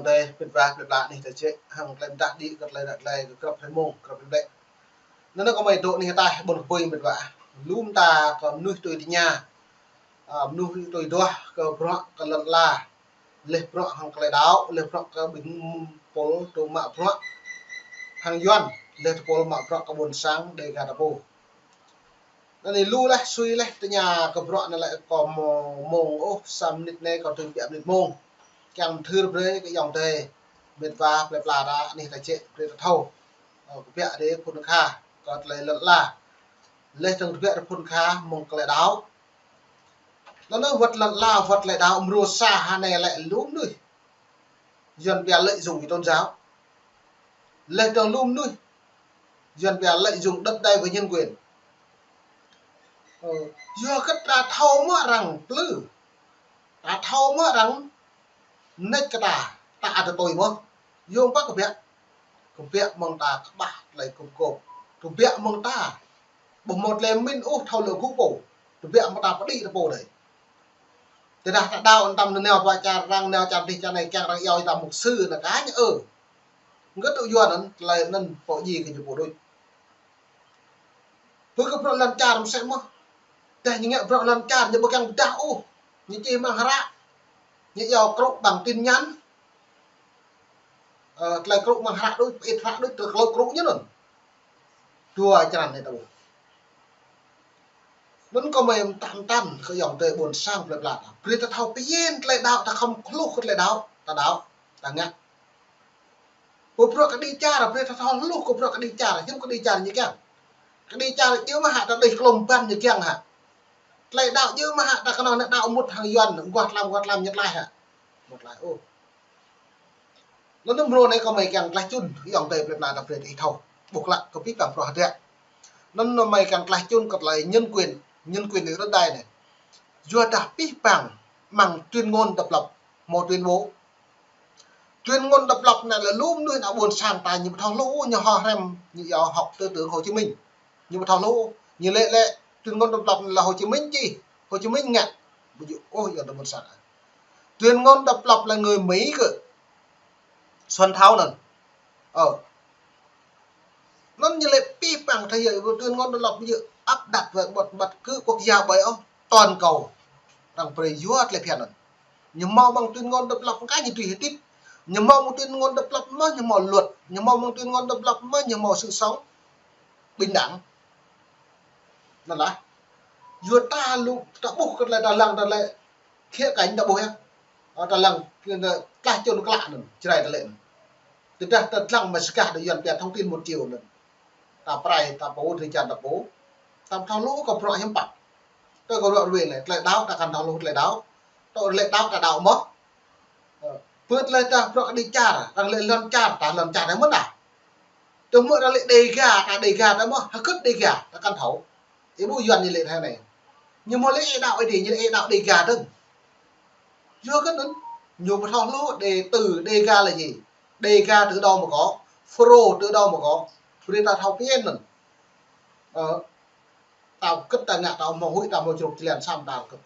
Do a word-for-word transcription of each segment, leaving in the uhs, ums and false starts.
Adai, mĕt wa, plơi pla anih ta čĕ, hăng tơlơi pơdah đĭ kơ tơlơi ră tơlơi kơ grăp hrơi mông, grăp hrơi lĕ. Anŭn kâo mơi dŏ anih ataih ƀôn kơpui mĕt wa. Lŏm ta kơ mơnuih tui tơña, a, mơnuih tui duah kơ bruă kơ lŏn ala. Laih bruă hăng tơlơi đaŏ, laih bruă kơ ƀing pôl tŭ mă bruă hăng Yuan, laih tơpôl mă bruă kơ ƀôn sang Dêga ta pô. Anai lu laih, sui laih tơña kơ bruă anai lĕ kâo mơ̆ mông ôh, sa mơnit anai kâo tui pioh mơnit mông. Kiăng mơthưr brơi kơ ayŏng adơi, mĕt wa, plơi pla ta anih ta čĕ brơi ta thâo. Ơ, kơ pioh rai phŭn kha kơ tơlơi lŏn ala. Laih dơ̆ng kơ pioh rai phŭn kha mơ̆ng tơlơi đaŏ. Anŭn wơ̆t lŏn ala, wơ̆t tơlơi đaŏ, mrô sa hơnai lĕ lu mơnuih Yuan pioh lợi dụng tôn giáo. Laih dơ̆ng lu mơnuih Yuan pioh lợi dụng đất đai và nhân quyền. Ơ, yua kơ ta thâo mơ̆ arăng plư, ta thâo mơ̆ arăng mơneč kơ ta, ta ăt tui mơ̆. Yua mơ̆ kơ pioh, kơ pioh mơ̆ng ta kơƀah tơlơi kŭp kŭp, kơ pioh mơ̆ng ta ƀu hmâo tơlơi mĭn ôh thâo lŏ gŭ pô, kơ pioh mơ̆ng ta pơđĭ ta pô đơi. Tơdah ta đaŏ anăm nao pơ čar arăng, nao čar adih čar anai, kiăng arăng iâu ta mục sư anŭn kah ñu ơ. Ngă tŭ Yuan anŭn, tơlơi anŭn pô djai kơ ñu pô đôč. Pơ kơ bruă lŏn čar mơsĕ mơ̆n. Tơdah ñu ngă bruă lŏn čar, ñu ƀu kiăng pơdah ôh. Ñu čih amăng hră. Ñu iâu krŭ bằng tin nhắn. Ơ, tơlơi krŭ amăng hră đôč, pơit hră đôč, tơlơi krŭ ñu anŭn. Dua črăn anai ta ƀuh. Anŭn kâo mơi mơtam mơtam kơ ayŏng adơi ƀôn sang plơi pla ta. Brơi ta thâo pơyên tơlơi đaŏ, ta khŏm hluh kơ tơlơi đaŏ, ta đaŏ, ta ngă. Kơ bruă kơđi čar, brơi ta thâo hluh kơ bruă kơđi čar, hiư̆m kơđi čar ñu kiăng. Kơđi čar djơ̆ mơ̆ hă ta đih klôm ƀăn ñu kiăng hă. Tơlơi đaŏ djơ̆ mơ̆ hă ta kơnơ̆ng anai đaŏ mŭt hăng Yuan, guah tlam, guah tlam ñu tlaih hă. Mŭt tlaih ôh. Anŭn mrô anai kâo mơi kiăng tlaih čun, ayŏng adơi plơi pla ta brơi ta ih thâo. Ƀuh klă kơ pĭ păng bruă hơdră. Anŭn mơi kiăng tlaih čun kơ tơlơi nhân quyền, nhân quyền rai đất đai anai. Yua dah pĭ păng amăng tuyên ngôn độc lập, hmâo tuyên bố. Tuyên ngôn độc lập anai lĕ lu mơnuih ană ƀôn sang ta ñu ƀu thâo hluh, ñu hŏ hrăm, ñu iâu học tư tưởng Hồ Chí Minh. Ñu ƀu thâo hluh, ñu lĕ lĕ tuyên ngôn độc lập anai lĕ Hồ Chí Minh čih, Hồ Chí Minh ngă. Ƀu djơ̆ ôh, ayŏng adơi ƀôn sang. Tuyên ngôn độc lập là người Mỹ gơ̆ soạn thảo anŭn. Ơ. Anŭn ñu lĕ pĭ păng thế giới tuyên ngôn độc lập bây giờ áp đặt về bất, bất cứ quốc gia bảy ôh, toàn cầu. Arăng brơi yua tơlơi phiăn anŭn. Ñu hmâo amăng tuyên ngôn độc lập kah ñu tui hơdip. Ñu hmâo amăng tuyên ngôn độc lập mơ̆ ñu hmâo luật. Ñu hmâo amăng tuyên ngôn độc lập mơ̆ ñu hmâo sự sống bình đẳng. Anŭn lah. Yua ta lu, ta ƀuh kơ tơlơi ta lăng, ta lăng khía cạnh ta ƀuh yơh. Ơ, ta lăng, ta tlaih čun klă anŭn, Jrai ta lĕ anŭn. Tơdah ta lăng mă sơkah ta Yuan pioh thông tin một chiều anŭn. Ta prai, ta pô, drơi jăn ta pô. Ta thâo hluh kơ bruă hiư̆m pă. Tơ kơ bruă ruê anai, tơlơi đaŏ ta kăn thâo hluh tơlơi đaŏ. Tơ tơlơi đaŏ ta đaŏ mơ̆. Ơ, pơ tơlơi ta bruă kơđi čar, arăng lĕ lŏn čar, ta lŏn čar anai mơ̆n dah. Tơ mơ̆ arăng lĕ Dêga, ta Dêga ta mơ̆, hơget Dêga, ta kăn thâo. Ih ƀuh Yuan ñu lĕ thế này. Ñu mơ̆ lĕ ih đaŏ Ơi Adai, ñu lĕ ih đaŏ Dêga dơ̆ng. Yua kơ anŭn, ñu ƀu thâo hluh đe từ Dêga là gì. Dêga từ đâu mà có, Pharaoh từ đâu mà có. Brơi ta thâo pơyên anŭn. Ơ, ta kơ̆t ta ngă ta hmâo huĭ ta hmâo čruk člen sam ta kơ̆t.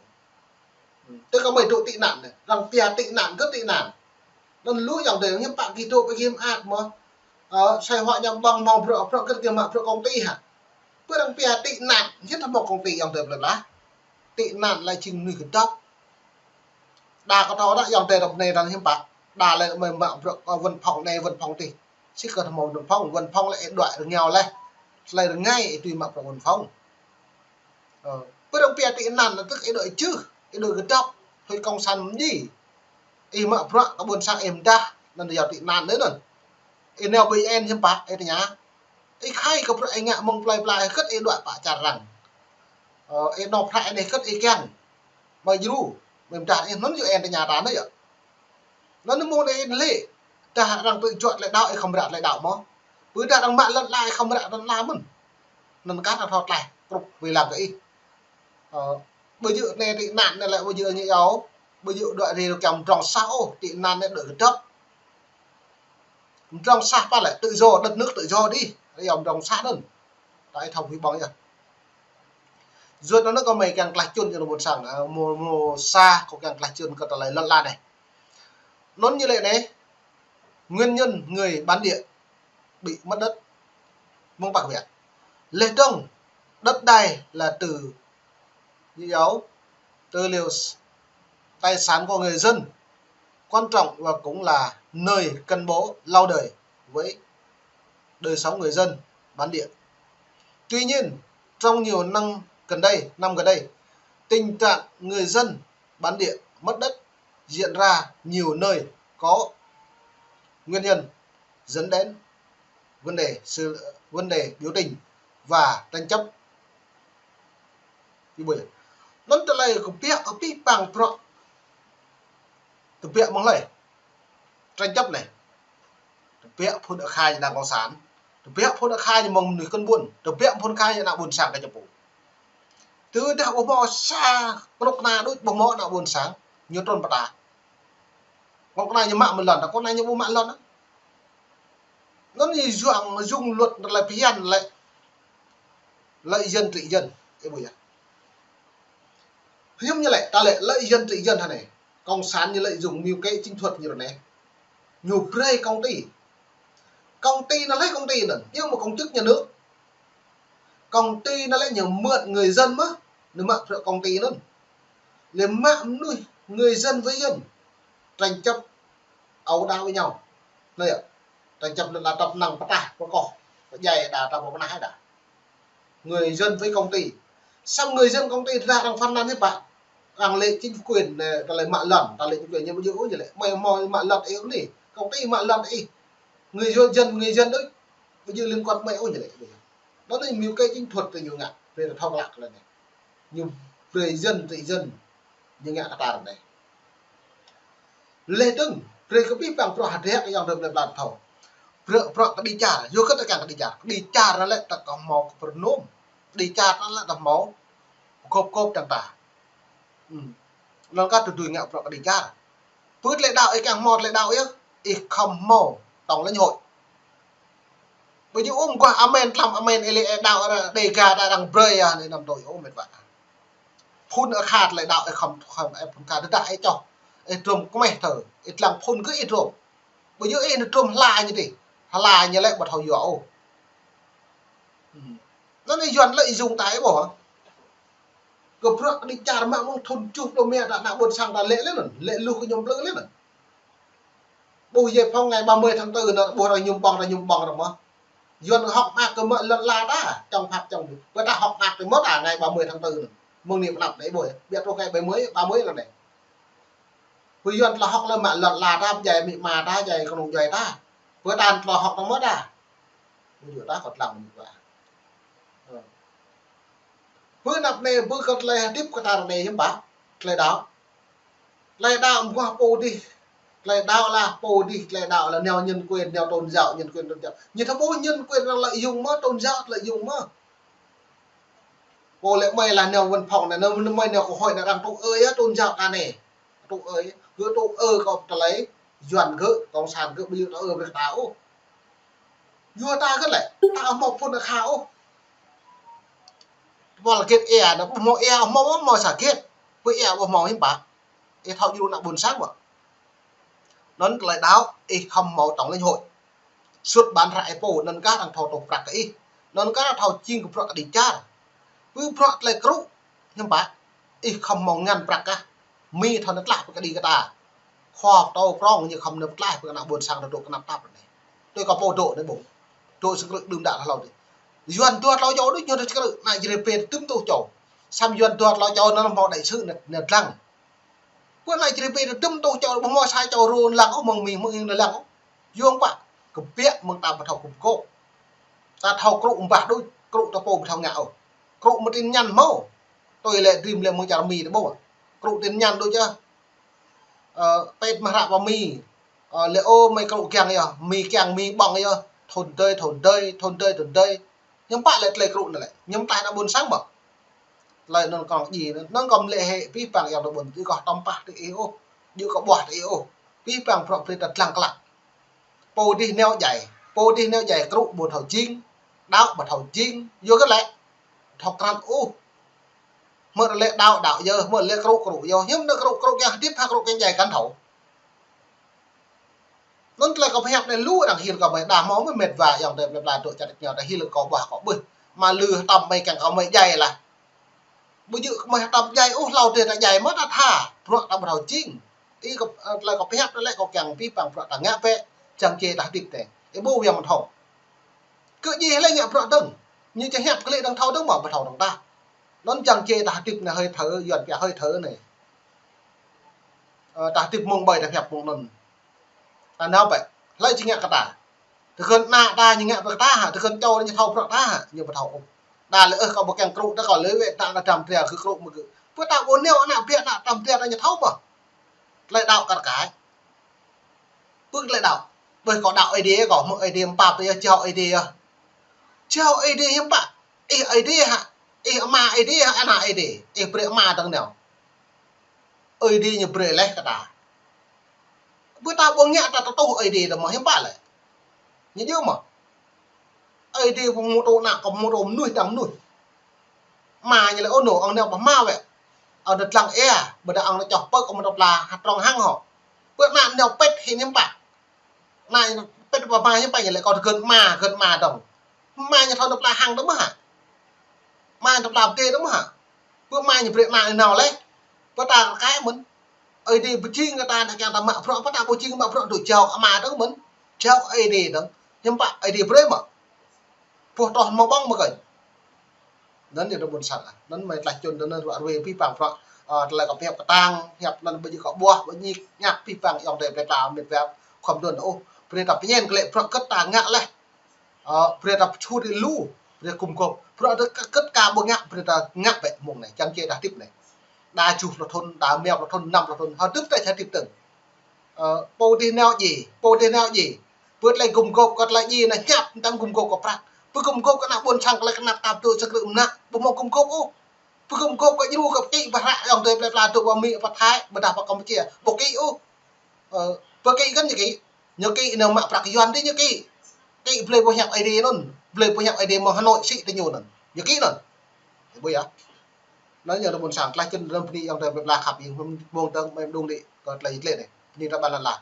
Tơ kơ mơi dŏ tị nạn anai, arăng pioh tị nạn, kơ tị nạn. Anŭn lu ayŏng adơi, hiư̆m pă gih dŏ, pă gih hiư̆m ăt mơ̆. Ơ, sai hoạ nhằm bằng mơ̆ bruă, bruă kơ gih mă bruă công ty hă. Pơ arăng pioh tị nạn, hiư̆m ta hmâo công ty ayŏng adơi plơi pla. Tị nạn lĕ jing mơnuih kơdŏp. Đa kơ thâo đa ayŏng adơi rŏp anai arăng hiư̆m pă. Đa lĕ mơi mă bruă, ơ, văn phòng anai, văn phòng adih. Sĭt kơ ta hmâo văn phòng, văn phòng lĕ ih đuaĭ rơngiao laih. Tơlơi rơngai ih tui mă bruă văn phòng. Ơ, pơ arăng pioh tị nạn anŭn tức ih đuaĭ čư̆, ih đuaĭ kơdŏp, hơi cộng sản mơ̆n djai. Ih mă bruă kơ ƀôn sang ih mơdah, anŭn yua tị nạn anŭn. Ih nao ƀơi en hiư̆m pă, ih tơña. Ih khai kơ bruă ih ngă mơ̆ng plơi pla ih hơget ih đuaĭ pơ čar arăng. Ơ, ih nao pơhră ih hơget ih kiăng. Mơi djru, mơi mơdah ih anŭn yua en tơña ta anŭn yơh. Anŭn mơ̆ng anai ih lĕ, tơdah arăng tŭ juă tơlơi đaŏ ih khŏm ră tơlơi đaŏ mơ̆n. Pơ tơdah arăng mă lŏn ala ih khŏm ră lŏn ala mơ̆n. Anŭn kah ta thâo tlaih, krŭp wai lăng kơ ih. Ơ, ƀu djơ̆ anai tị nạn anai lĕ ƀu djơ̆ ñu iâu, ƀu djơ̆ đuaĭ rai kiăng mdrŏng sah ôh, tị nạn anai đuaĭ kơdŏp. Mdrŏng sah pă lĕ tự do, đất nước tự do dih, iâu mdrŏng sah anŭn. Ta ih thâo huĭ ƀơ̆ng yơh. Yua anŭn kơ mơi kiăng tlaih čun ayŏng adơi ƀôn sang, ơ, mrô, mrô sa kâo kiăng tlaih čun kơ tơlơi lŏn ala anai. Anŭn ñu lĕ anai, Nguyên nhân người bản địa bị mất đất. Mơ̆ng pă kơ ƀiă. Leh dơ̆ng, đất đai là từ dấu, tư liệu, tài sản của người dân quan trọng và cũng là nơi gắn bó lâu đời với đời sống người dân bản địa. Tuy nhiên, trong nhiều năm gần đây, năm gần đây, tình trạng người dân bản địa mất đất diễn ra nhiều nơi có nguyên nhân dẫn đến vấn đề sự, vấn đề biểu tình và tranh chấp. Ih ƀuh yơh. Anŭn tơlơi kơ ƀiă, kơ pih pang prŏ. Tơbiă mơ̆ng hlơi? Tranh chấp anai. Tơbiă phun akha ñu đảng cộng sản. Tơbiă phun akha ñu mơ̆ng mơnuih kơnbuôn. Tơbiă phun akha ñu ană ƀôn sang kơ čơpŭ. Tơdah ƀu hmâo sa kơnuk kơna đôč ƀu hmâo ană ƀôn sang. Ñu trŭn pơtă. Kơnuk kơna ñu mă mơ̆ lŏn, kơnuk kơna ñu ƀu mă lŏn. Anŭn ñu yuang dùng luật lĕ phiăn lĕ lợi dân trị dân. Ih ƀuh yơh. Hiư̆m ñu lĕ, ta lĕ lợi dân trị dân hă anai. Cộng sản ñu lợi dụng mưu kế chiến thuật ñu ră anai. Ñu brơi công ty. Công ty anŭn lĕ công ty anŭn, ñu mơ̆ công chức nhà nước. Công ty anŭn lĕ ñu mượn người dân mơ̆n, ñu mă prŏ công ty anŭn. Lĕ mă mơnuih người dân với dân. Tranh chấp ẩu đả với nhau. Anai yơh. Tranh chấp anŭn lĕ tơpă năng pơtah, pơkoh, pơdjai đa, ta ƀu pơnah đa. Người dân với công ty. Samơ̆ người dân công ty ta đang phàn nàn hiư̆m pă. Đang lĕ chính quyền, ơ, ta lĕ mă lŏn, ta lĕ chính quyền ñu ƀu djơ̆ ôh ñu lĕ. Mơi hmâo mă lŏn ih anai. Công ty mă lŏn ih. Người dân, người dân đôč. Ƀu djơ̆ liên quan mơi ôh ñu lĕ. Đó là mưu kế chiến thuật tơ ñu ngă. Brơi ta thâo klă lĕ anai. Ñu brơi dân trị dân. Ñu ngă kơ ta ră anai. Leh dơ̆ng, brơi kơ pih pang prŏ hơdră kơ ayŏng adơi plơi pla thâo. Prŏ, prŏ kơđi čar, yua kơ ta kiăng kơđi čar. Kơđi čar anŭn lĕ ta kơ hmâo kơ pơrơnôm. Kơđi čar anŭn lĕ ta hmâo kơ gŏp gŏp dơ̆ng ta. Ư. Anŭn kah tơdơi ngă prŏ kơđi čar. Pơ tơlơi đaŏ ih kiăng hmâo tơlơi đaŏ yơh, ih khŏm hmâo tổng lãnh hội. Ƀu djơ̆ ôh mơguah amen tlam amen ih lĕ ih đaŏ arăng Đêga ta arăng brơi yơh, anai anăm tui ôh met wa. Phun akha tơlơi đaŏ ih khŏm, khŏm ih phun akha tơdah ih čoh. Ih drôm kơmeh thơ, ih lăng phun kơ ih drôm. Ƀu djơ̆ ih anai drôm hla ñu dih. Hla ñu lĕ ƀu thâo yua ôh. Ư. Anŭn anai Yuan lĕ ih dùng ta ih ƀuh. Kơ prŏ kơđi čar mă mơ̆ng thŭn tơjuh pluh rơma ta ană ƀôn sang ta lĕ lĕ anŭn, lĕ luh kơ ñu plư lĕ anŭn. Ƀuh yơh phŏng ngày ba mươi tháng tư anŭn, ƀuh arăng mơñum ƀơ̆ng, arăng mơñum ƀơ̆ng arăng mơ̆. Yuan hơ̆k mơak kơ mă lŏn ala ta, čŏng phak čŏng ƀu. Pơ ta hơ̆k mơak tơ mơ̆ ta ngày ba mươi tháng tư anŭn. Mơ̆ng anai pơnăp anai ih ƀuh. Biă truh ngày ba mươi, ba mươi lŏn anai. Pơ Yuan tơlơi hơ̆k lĕ mă lŏn ala ta, djai amĭ ama ta, djai kơnung djuai ta. Pơ ta tơlơi hơ̆k tơ mơ̆ ta. Ƀu djơ̆ ta kơ tơlăng mơ̆ ta. Ư. Pơ anăp anai, pơ kơ tơlơi hơdip kơ ta ră anai hiư̆m pă. Tơlơi đaŏ. Tơlơi đaŏ mơguah pô dih. Tơlơi đaŏ lah pô dih, tơlơi đaŏ lah neo nhân quyền, neo tôn giáo, nhân quyền tôn giáo. Ñu thâo ƀuh nhân quyền arăng lợi dụng mơ̆, tôn giáo lợi dụng mơ̆. Pô lĕ mơi lah neo văn phòng anai, neo mơi neo cơ hội anai arăng tŭ ơi yơh tôn giáo ta anai. Tŭ ơi, gơ̆ tŭ ơ kơ tơlơi, Yuan gơ̆, cộng sản gơ̆, ƀu djơ̆ tŭ ơ brơi kơ ta ôh. Yua ta kơ lĕ, ta ƀu hmâo phun akha ôh. Tơpă lĕ gĕt ia, anai ƀu hmâo ia, hmâo, hmâo sa gĕt. Pơ ia ƀu hmâo hiư̆m pă. Ih thâo djru ană ƀôn sang ƀă. Anŭn tơlơi đaŏ, ih khŏm hmâo tổng lãnh hội. Sut ƀan hră ih pô, anŭn kah arăng thâo tŏ prăk kơ ih. Anŭn kah arăng thâo jing kơ prŏ kơđi čar. Pơ prŏ tơlơi krŭ, hiư̆m pă. Ih khŏm hmâo ngăn prăk kah. Mi thâo nao tlaih pơ kơđi kơ ta. Khua pơtô prŏng ñu khŏm nao tlaih pơ ană ƀôn sang ta dŏ kơnăp tap anai. Tui kơ pô dŏ anai ƀuh. Dŏ sơkrư̆ đưm đă hlâo dih. Yuan dua tlâo čô đôč ñu dŏ sơkrư̆, ană Jrai pê tơdŭm tuh čô. Samơ̆ Yuan dua tlâo čô anŭn hmâo đại sứ anai, anai lăng. Pơ anai Jrai pê tơdŭm tuh čô, ƀu hmâo sa čô rô lăng ôh, mơ̆ng Mi mơ̆ng ing anai lăng ôh. Yua pă, kơbiă mơ̆ng ta ƀu thâo kơkuh kơkuh. Ta thâo krŭ ƀah đôč, krŭ ta pô ƀu thâo ngă ôh. Krŭ mơ̆ tin nhắn hmâo. Tui lĕ dream lĕ mơ̆ng čar Mi ta ƀuh. Krŭ tin nhắn đôč yơh. Ơ, pĕt mơ̆ hră pơ Mi. Ơ, lĕ ôh mơi krŭ kiăng yơh, Mi kiăng Mi ƀơ̆ng yơh. Thŭn tơi, thŭn tơi, thŭn tơi, thŭn tơi. Hiư̆m pă lĕ tơlơi krŭ anai lĕ. Hiư̆m tlaih ană ƀôn sang ƀă. Tơlơi anŭn kơnơ̆ng djai, anŭn kơnơ̆ng lĕ hĕ pih pang ayŏng adơi ƀôn, djơ̆ kơ tŏm pah tơ ih ôh, djơ̆ kơ ƀuah tơ ih ôh. Pih pang prŏ brơi ta lăng klă. Pô dih neo djai, pô dih neo djai krŭ ƀu thâo jing, đaŏ ƀu thâo jing, yua kơ lĕ. Thâo krăn ôh. Hmư̆ lĕ đaŏ, đaŏ yơh, hmư̆ lĕ krŭ, krŭ yơh, hiư̆m anai krŭ, krŭ kiăng hơdip hă krŭ kiăng djai kăn thâo. Anŭn tơlơi kâo pơhiăp anai lu arăng hil kơ mơi, đa hmâo mơi met wa ayŏng adơi plơi pla dŏ čar tač ñu, ta hil kâo ƀuah kâo ƀuh. Mă lư hơtăm mơi kiăng kơ mơi djai lah. Ƀu djơ̆ kơ mơi hơtăm djai ôh, hlâo dêh ta djai mơ̆ ta tha, bruă ta ƀu thâo jing. Ih kơ, ơ, tơlơi kâo pơhiăp anai lĕ kâo kiăng abih bang bruă ta ngă bĕ, čang či ta hơdip tĕ. Ih ƀu wơ̆t mơ̆n thâo. Kơ djai lĕ ngă bruă dơ̆ng. Ñu či hiăp kơ lĕ dơ̆ng thâo dơ̆ng mơ̆ ƀu thâo dơ̆ng ta. Anŭn čang či ta hơdip anai hơi thở, Yuan pia hơi thở anai. Ơ, ta hơdip mông ƀơi ta pơhiăp mông anŭn. Ta nao bĕ, hlơi či ngă kơ ta. Tơgơ̆n ană ta ñu ngă brơi kơ ta hă, tơgơ̆n čô ñu thâo bruă ta hă, ñu ƀu thâo ôh. Đa lĕ ơ kâo ƀu kiăng krŭ, đa kâo lĕ wĕ ta ană dram tria kơ krŭ mơ̆ kơ. Pơ ta ƀu nao ană biă ană dram tria ta ñu thâo mơ̆. Tơlơi đaŏ kar kaĭ. Pơ tơlơi đaŏ. Ƀơi kâo đaŏ Ơi Adai kâo, mơ̆ Ơi Adai mơ̆ pap tơ yơh, jao Ơi Adai yơh. Jao Ơi Adai hiư̆m pă. Ih Ơi Adai hă, ih ama Ơi Adai hă, ană Ơi Adai. Ih brơi ama dơ̆ng nao. Ơi Adai ñu brơi laih kơ ta. Ƀơi ta ƀu ngă ta tơtuh Ơi Adai dơ̆ng mơ̆ hiư̆m pă lĕ. Ñu djơ̆ mơ̆. Ơi Adai ƀu hmâo tŭ ană, kâo hmâo tŭ mơnuih dang mơnuih. Ama ñu lĕ ôh nô, ong nao pơ hma wĕ. Ơ dơ̆ dlăng ia, ƀôdah ong nao čoh pơ̆k, ong nao pla, hă trong hăng hŏ. Pơ ană nao pĕt hĭ hiư̆m pă. Ană pĕt pơ hma hiư̆m pă ñu lĕ kâo tơgơ̆n ama, gơ̆n ama dơ̆ng. Ama ñu thâo nao pla hăng dơ̆ng mơ̆ hă. Ama ñu thâo pla pơkê dơ̆ng mơ̆ hă. Pơ ama ñu brơi ană ñu nao laih. Pơ ta kơ kaĭ mơ̆n. Ơi Adai ƀu jing kơ ta ană kiăng ta mă bruă, pơ ta ƀu jing mă bruă dŏ jao ama dơ̆ng mơ̆n. Jao Ơi Adai dơ̆ng. Hiư̆m pă Ơi Adai brơi mơ̆. Pô tŏh mơ̆ ƀơ̆ng mơ̆ kơnh. Anŭn yơh tơ ƀôn sang ah. Anŭn mơi tlaih čun tơ anŭn ruă ruê abih bang bruă. Ơ, tơlơi kâo pơhiăp kơtang, hiăp anŭn ƀu djơ̆ kâo ƀuah, ƀu djơ̆ ngă abih bang ayŏng adơi plơi pla met wa khŏm đưm ôh. Brơi ta pơñen kơ lĕ bruă kơt ta ngă laih. Ơ, brơi ta pơčut ih lu, brơi gum gôp. Bruă ta kơ-, kơt ka ƀu ngă, brơi ta ngă bĕ mông anai, čang či ta hơdip anai. Đa tơjuh pluh thŭn, đa rơma pluh thŭn, năm pluh thŭn, hơdip ta či hơdip dơ̆ng. Ơ, pô dih nao djai, pô dih nao djai. Pơ tơlơi gum gôp kơ tơlơi djai anai hiăp, tơm gum gôp kơ prăk. Pơ gum gôp kơ ană ƀôn sang kơ tơlơi kơnăp tap tŭ sơkrư̆ mơnă, ƀu hmâo gum gôp ôh. Ƀu gum gôp kơ djru kơ pơkĭ ƀah ră ayŏng adơi plơi pla dŏ pơ Mi pơ Thái, ƀôdah pơ Kampuchia. Ƀu kĭ ôh. Ơ, pơkĭ kơnh ñu kĭ. Ñu kĭ nao mă prăk Yuan tơ ñu kĭ. Kĭ blơi pơhiăp Ơi Adai anŭn. Blơi pơhiăp Ơi Adai mơ̆ng Hà Nội sĭ tơ ñu anŭn. Ñu kĭ anŭn. Ƀu yơh. Anŭn yơh tơ ƀôn sang tlaih čun tơ anŭn bơni ayŏng adơi plơi pla khăp ing hmư̆ mông dơ̆ng mơi mơđung đĭ kơ tơlơi tlĕ anai. Bơni ta ƀan lăn la.